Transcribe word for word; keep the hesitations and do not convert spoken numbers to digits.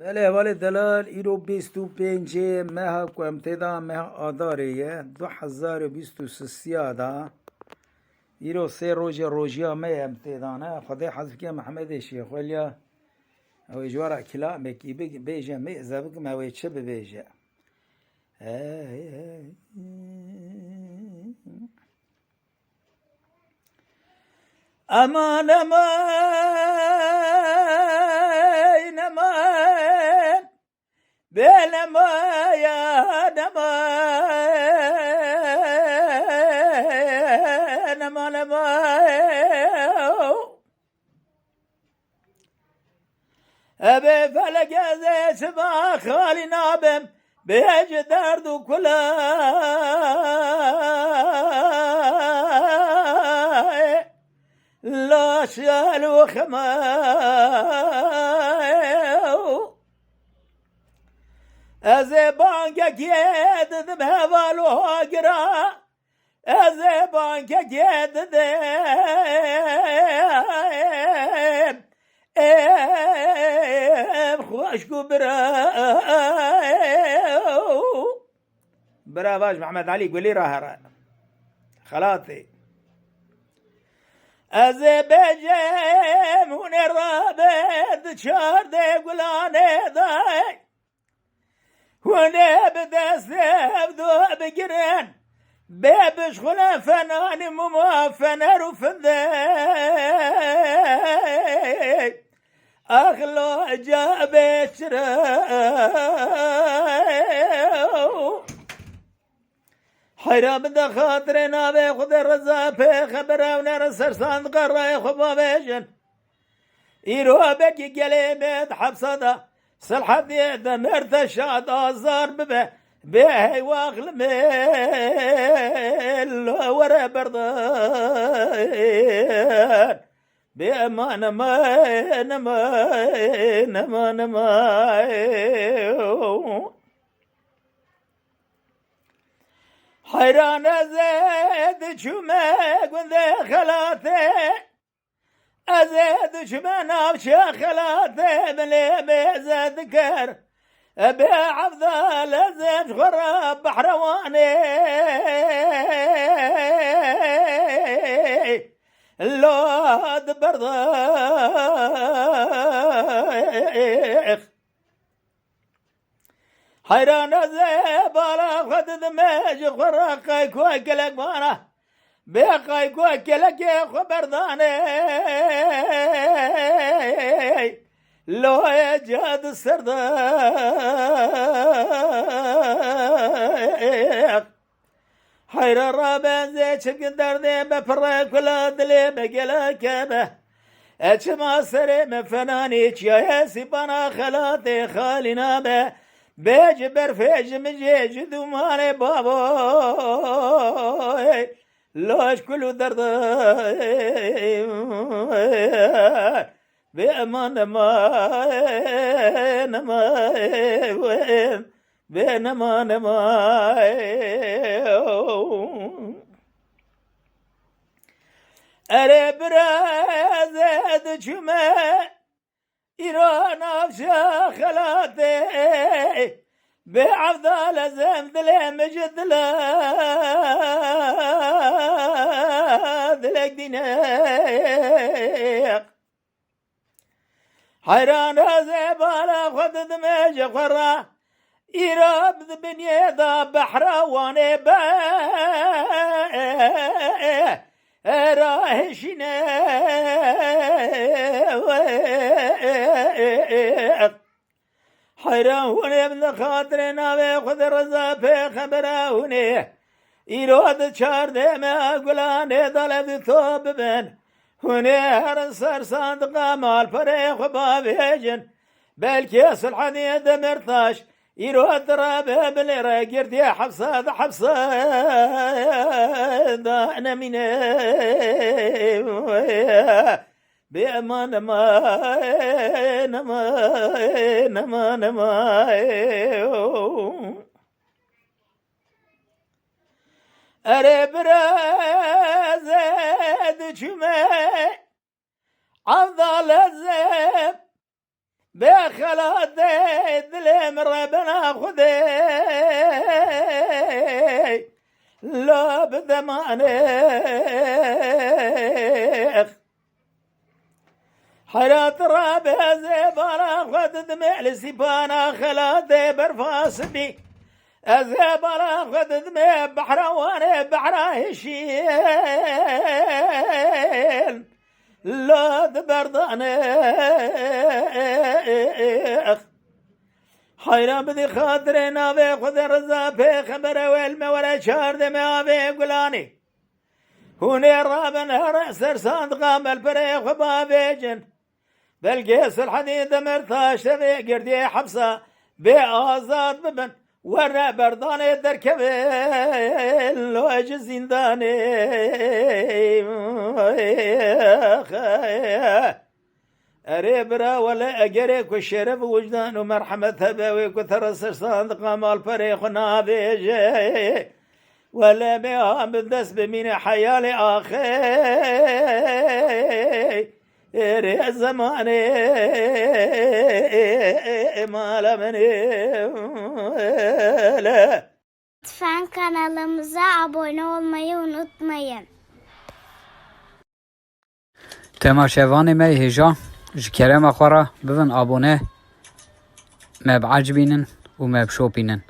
Belê hevalê delal, îro bîst û pêncê meha ku em tê de, meha Adarê ye, du hezar û bîst û sisiya de. Îro sê rojê rojiya me ye em tê de ne. Xwedê hez bike Mehmedê Şêxweliya, ew ê ji we re kilamekî bik-, bêje, mêze bikim, ew ê çi bibêje. Eman, eman, eman. Bêlemayan, eman, eman, eman. Ebe felek, ez ê çima xalî nabim, bêje derd û kula. Laşel û xema. Ez ê bangekê didim heval û hagira. Ez ê bangekê didim. Êm xweşk û bira. Bira vaj Mehmet Elî Gulî re here. Xelatê. Ez ê bêjim hûn ê rabe di çardê gulanê de. Hûn ê bi destê hevdu bigirin. Bê bişxulin fenanî muma fener û findek. Axlo ca bê çira. Heyra bide xatirê navê Xwedê reza pê xebera û nere ser sandiqa rayê xwe bavêjin. Îro bekî gelê me di hepsa de Selhedî Demirtaş şad azar bibe. Bê heywax li me lo were berdan. Bê eman, eman, eman, eman, eman. Heyran ez ê diçûme gundê xelatê. Ez ê diçûme navçe xelatê, milê mêze dikir. Bê Evdal ez ê ji xwe re behrewanê. Lad berdax. Heyran ez ê bala xwe didime ji xwe re, qey ku gelek vana. Bê qey ku gelekê xwe berdanê. Loyê ca di ser de. Heyra rabenzê çimkin derdê me pirre kula dilê me geleke be. E çima serê me fenanî çiyayê sîpana xelatê xalîna be. Bê ji berfê ji min jê ji dûmanê bavoy. Laş kul û derdê. Bê eman, eman, eman, bê eman, eman. Erê bira ez ê diçûme îro navşa xelatê. Bê Evdal ez êm dilê min ji dila dilek dînek. Heyran ez ê bala xwe didime ji xwe re. Îro di binyê de behra wanê be. Era hişîne. Heyran hûn ê bi xatirê navê Xwedê reza pê xebera hûn ê. Îro di çardê me gulanê dalev di to bibin. Hûn ê herin ser sandiqa malperê xwe bavêjin. Belkî Silhedî Demirtaş îro dirabe bilê re girdiye hepsa de hepsa de nemîne. Bê eman, eman, eman, eman, eman. Erê bira ez ê diçûme Evdal ez ê Bê xelatê dilê min rebena Xwedê, la bi demanê Herat rabe ez ê bala xwe didimê li sîpana xelatê berfa sibî. Ez ê bala xwe didimê behra wanê behra hişîn. La di berdanê Heyran bidî xatirê navê Xwedê Reza pê xebere wel me were çardê me avê gulanê. Hûn ê rabin here ser sandiqa me li perê xwe bavêjin. Belkê Selhedîn Demirtaş tevê girdiyê hepsa bê azad bibin. Were berdanê derkeve lo ji zîndanê. Erê bira wele egerê ku şeref û wijdan û merhemet hebe wê ku te re ser sandiqa malperê xwe navêje. Wele me ha bi dest bimîne heyalê axê. Erê zemanê mala min ê le. Lütfen kanalımıza abone olmayı unutmayın. Temaşevanê me yê hêja, ji kerema xwe re bibin abone, me biecibînin û me bişopînin.